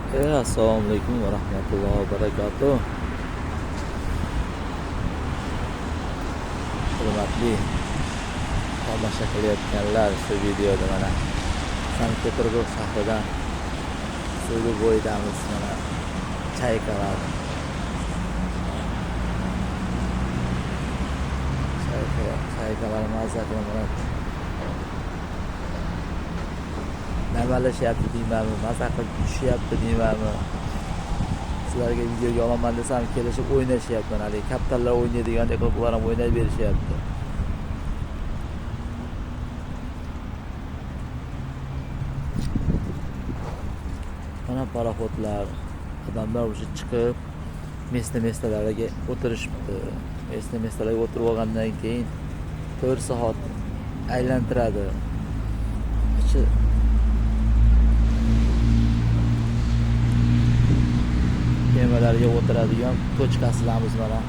Assalomu alaykum va rahmatullohi va barakatuh. Hurmatli tomosha qilayotganlar, shu videoda mana Sankt-Peterburg shahridan suvi bo'yidamiz, mana chaykalar. Chaykalar mazza qilib mana namalashyapti deymanmi, maza qilib tushyapti deymanmi. Sizlarga videoga olaman desam kelishib o'ynashyapti. Mana haligi kaptarlar o'ynaydigandek qilib bular ham o'ynay berishyapti. Mana paraxodlar, odamlar o'sha chiqib mesta-mestalarga o'tirishibdi. Mesta-mestalarga o'tirib olgandan keyin 4 soat aylantiradi. Ichi kemalarga o'tiradigan tochkasidamiz mana.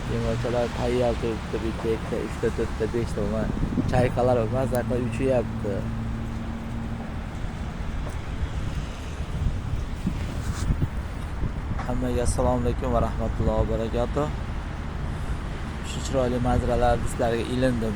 Kemachalar tayyor turibdi, bitta, ikkita, uchta, to'rtta, beshta, mana chaykalar maza qilib uchyapti. Hammaga assalomu alaykum va rahmatullohi va barakatuh. Shu chiroyli manzaralarni sizlarga ilindim.